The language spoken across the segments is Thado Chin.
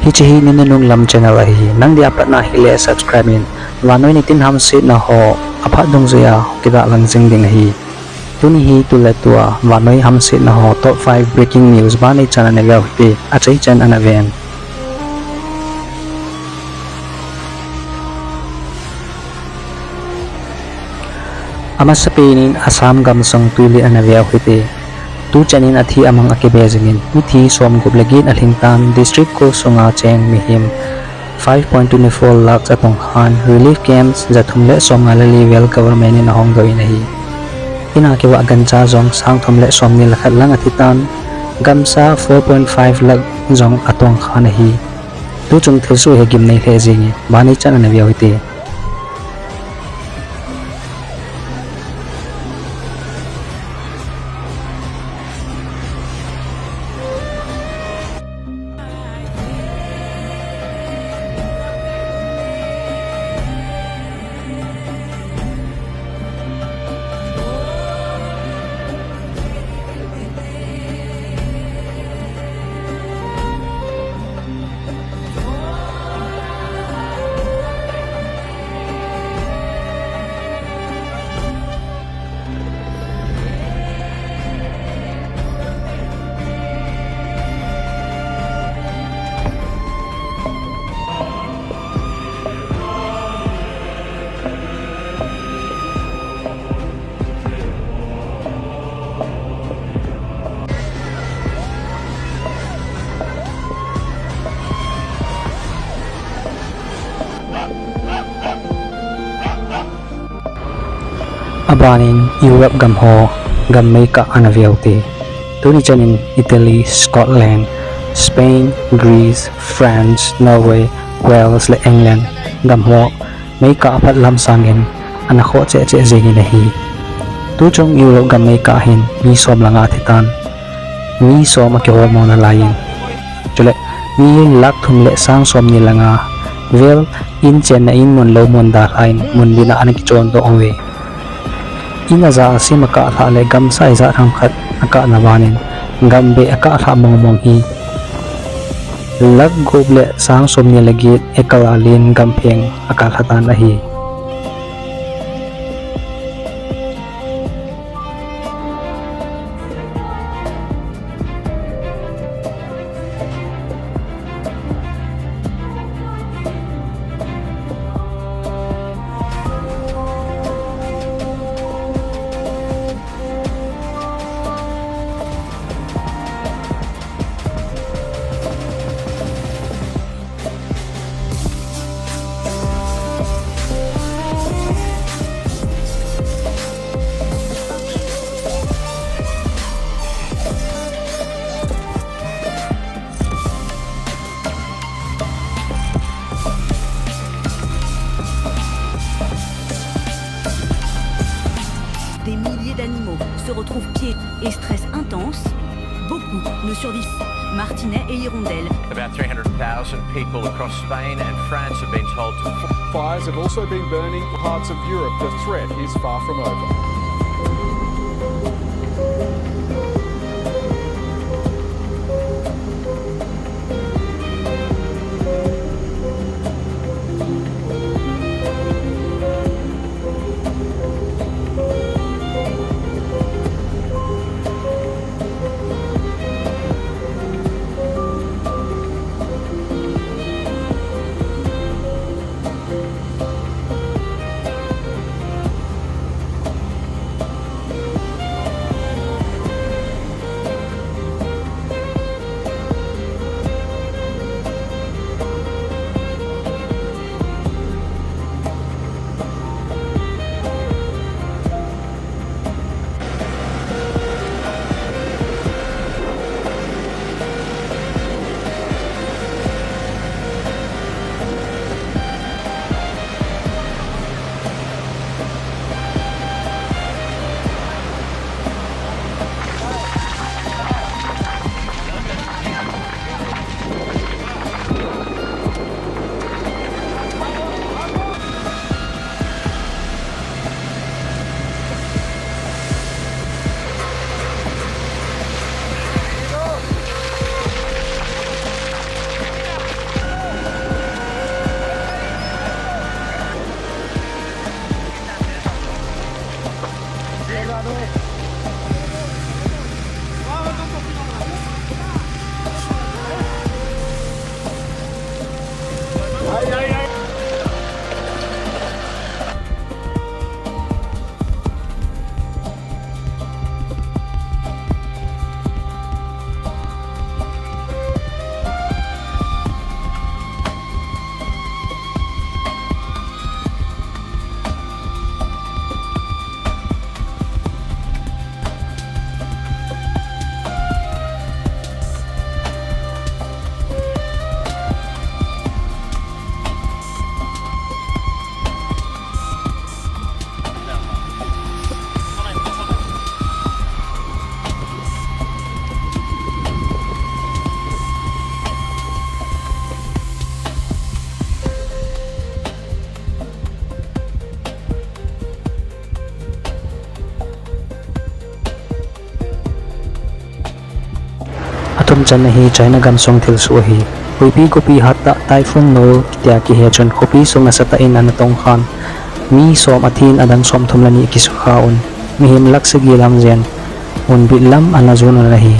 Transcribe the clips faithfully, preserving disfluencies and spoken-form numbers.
Hiche hi Ninunung Lam channel ahi. Nang dia patna hile subscribe in. Vannoi nitin hamsetna ho aphat dungjuiya kidah lang jing ding ahi. Tuni hi tuletua vannoi hamsetna ho top five breaking news banei chan ana veu hite, achaichan ana ven. Amasapen in Assam gamsung twilet ana veu hite. Tuchan in athi amang akibe jingin mithi somgup le get alhingtan district ko sunga cheng mihem five point two four lakhs atongkhan relief camps jathum le somnga le li vel government in ahongdoh in ahi. Ina kivah gancha jong sangthum le somni le khat lang athitan, gamsa four point five lakh jong atongkhan ahi. Tuchung thilsoh hi gimnei lheh jenge, banei chan ana veu hite. Abanin Europe gamho gam meikah ana veu hite. Tuni chanin Italy, Scotland, Spain, Greece, France, Norway, Wales le England gamho meikah aphat lam sangin ana khoh cheh cheh jengin ahi. Tuchung Europe gam meikah hin mi som le nga athitan, mi som akihol mo nalaiyin, chule mi lakh thum le sang somni le nga vel in chenna in mun lou mun dalhan mun bina ana kichondoh uve. In aja asim akahlhah le gamsa ijat ham khat akahna banin gambeh akahlhah mong mong hi lakh gup le sang somni le get acre alen gampheng akahlhatan ahi. Des milliers d'animaux se retrouvent piégés et stress intense. Beaucoup ne survivent. Martinets et hirondelles. About three hundred thousand people across Spain and France have been told to. Fires have also been burning parts of Europe. The threat is far from over. Thum channa hi China gamsung thilsoh ahi. Huipi khopi hattah Typhoon Noru kitia kihe chun khopi sung nasatah in ana tongkhan. Mi som athin adang somthum le ni akisukha un. Mihem lakh sagi lam jen munbit lam ana jon un ahi.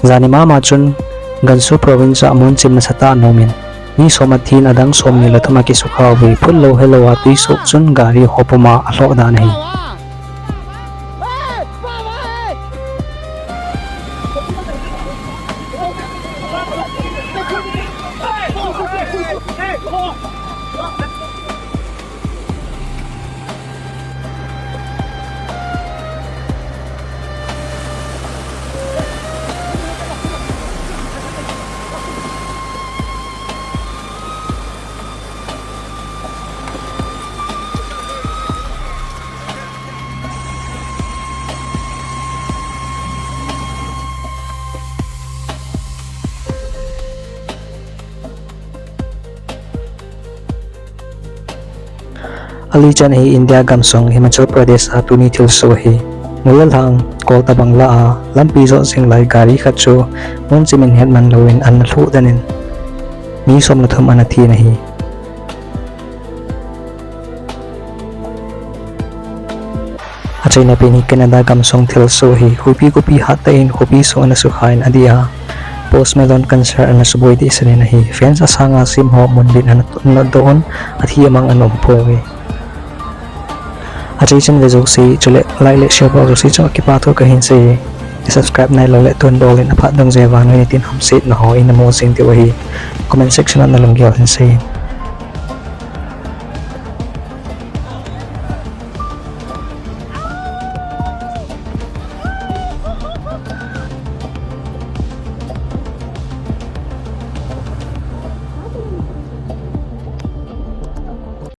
Jani mama chun Gansu province a munchim nasatah ana umin, mi som athin adang somni le thum akisukha uve. Phutlou helou a twi soh chun gari ho puma alhoh dan ahi. Ali chan hi India gamsung Himachal Pradesh a tuni thilsoh ahi. Mol le lhang kol tobang lah a lampi jot jing lai gari khat chu munchim in hetman louvin ana lhoh den in mi som le thum ana thi in ahi. Achaina pen hi Canada gamsung thilsoh ahi. Huipi khopi hattah in khopi sung ana sukha in adih a, Post Malone concert ana suboi dehset in ahi. Fans asanga sem ho munbit ana notdoh un, athi amang ana um pouve. Achai chan ve jouse chule like le share bol jouse chunga kipathu kahin sei. Subscribe nailou le tun bol in, aphat dungjuiya vannoi nitin hamsetna ho ina mu jing diu ahi. Comment section a nalunggel hin sei.